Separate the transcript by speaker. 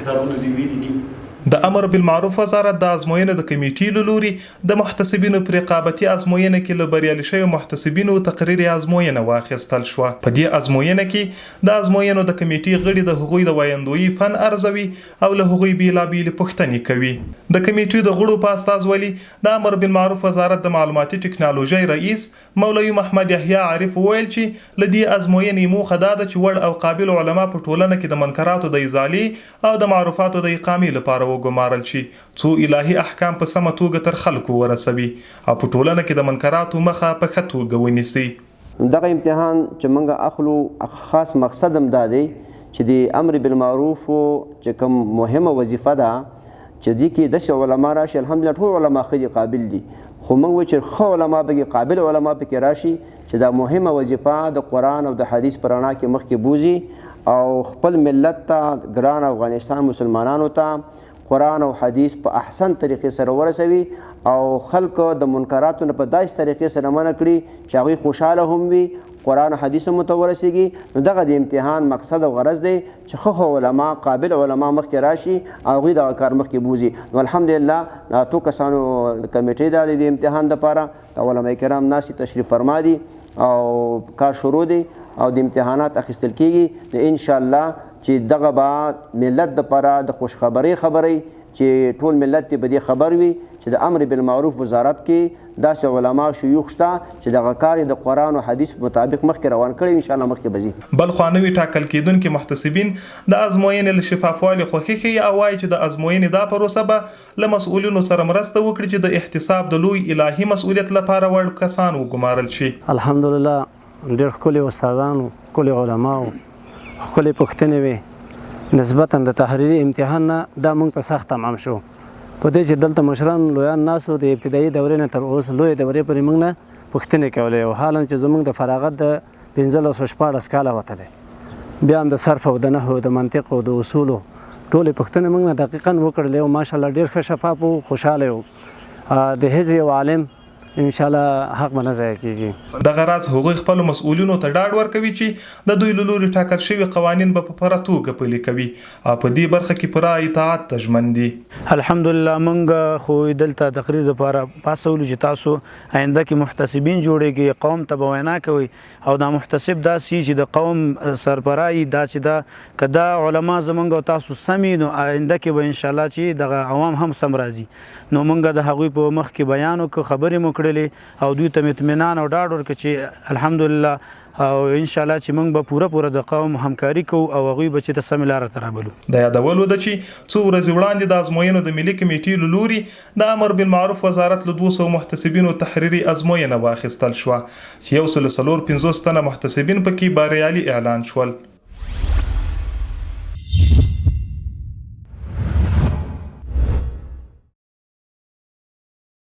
Speaker 1: کتابونو دې ویلي دي.
Speaker 2: د امر بالمعروف وزارت د ازموینو د کمېټې له لوري د محتسبینو په رقابتي ازموینه کې له بریالي شویو محتسبینو تقریري ازموینه واخیستل شوه. په دې ازموینه کې د ازموینو د کمېټې غړي د هغوی د ویندویۍ فن ارزوي او له هغوی بېلابېلې پوښتنې کوي. د کمېټې د غړو په استازولي د امر بالمعروف وزارت د معلوماتي ټکنالوژۍ رئیس مولوي محمد یحیی عارف وویل چې له دې ازموینې موخه دا ده چې وړ او قابل علما په ټولنه کې د منکراتو د ازالې او د معروفاتو د اقامې لپاره وګمارل شي څو الهي احکام په سمه توګه تر خلکو ورسوي او په ټولنه کې د منکراتو مخه په ښه توګه ونیسي.
Speaker 3: نو دغه امتحان چې موږ اخلو خاص مقصد هم دا دی چې د امر بالمعروف چې کوم مهمه وظیفه ده چې دې کې داسې علما راشي، الحمدلله ټول علما ښه دي، قابل دي، خو موږ وایو چې ښه علما پکې، قابل علما پکې راشي چې دا مهمه وظیفه د قرآن او د حدیث په رڼا کې مخکې بوځي او خپل ملت ته، ګران افغانستان مسلمانانو ته قرآن او حدیث په احسن طریقې سره ورسوي او خلک د منکراتو نه په داسې طریقې سره منع کړي چې هغوی خوشحاله هم وي، قرآن او حدیث هم ورته ورسیږي. نو دغه د امتحان مقصد او غرض دی چې ښه ښه علما، قابل علما مخکې راشي او هغوی دغه کار مخکې بوځي. نو الحمدلله د اتو کسانو کمیټې ده د دې امتحان دپاره، د علما کرام ناست دي، تشریف فرما دي او کار شروع دی او د امتحانات اخیستل کیږي. نو انشاءالله چې دغه به ملت دپاره د خوشخبرۍ خبرې چې ټول ملت دې په دې خبر وي چې د امر بالمعروف وزارت کې داسې علما او شیوخ شته چې دغه کار یې د قرآن او حدیث مطابق مخکې روان کړی، ان شاءالله مخکې به ځي.
Speaker 2: بلخوا نوي ټاکل کېدونکي محتسبین د ازموینې له شفافوالي خوښي ښيي او وايي چې د ازموینې دا پروسه به له مسؤلینو سره مرسته وکړي چې د احتساب د لوی الهي مسؤلیت لپاره وړ کسان وګمارل شي.
Speaker 4: الحمدلله ډېر ښکلي استادان وو، ښکلي علما وو، ښکلې پوښتنې وې، نسبتاً د تحریري امتحان نه دا موږ ته سخت تمام شو. په دې چې دلته مشران لویان ناست وو، د ابتدایي دورې نه تر اوس لویې دورې پورې موږ نه پوښتنې کولې او حالا چې زموږ د فراغت د 15 او 16 کاله وتلی، بیا هم د صرف او د نحو د منطق او د اصولو ټولې پوښتنې موږ نه دقیقاً وکړلې او ماشاءالله ډېر ښه شفاف وو، خوشحاله یو. د هېڅ یو عالم ان شاءالله حق به نه ضایع کیږي.
Speaker 2: دغه راز هغوی خپلو مسؤلینو ته ډاډ ورکوي چې د دوی له لوري ټاکل شوي قوانین به په پوره توګه پلي کوي او په دې برخه کې پوره اطاعت ته ژمن دي.
Speaker 5: الحمدلله مونږ خو دلته تقریر لپاره پاڅولو چې تاسو آینده کې محتسبین جوړیږئ، قوم ته به وینا کوئ او دا محتسب داسې چې د قوم سربراه وي، دا چې دا که دا علما زمونږ او تاسو سم وي نو آینده کې به انشاءالله چې دغه عوام هم سم راځي. نو مونږ د هغوی په مخ کې بیان وکړ، خبرې مو کړلې او دوی ته مې اطمینان او ډاډ ورکړ چې الحمدلله او ان شاء الله چې مونږ به پوره پوره د قوم همکاري کوو او هغوی به چې د سمې لارې ته رابلو.
Speaker 2: د یادولو ده چې څو ورځې وړاندې د ازموینو د ملي کمېټې له لوري د امر بالمعروف وزارت له 200 محتسبینو تحریري ازموینه واخیستل شوه چې 154 تنه محتسبین پکې بریالي اعلان شول.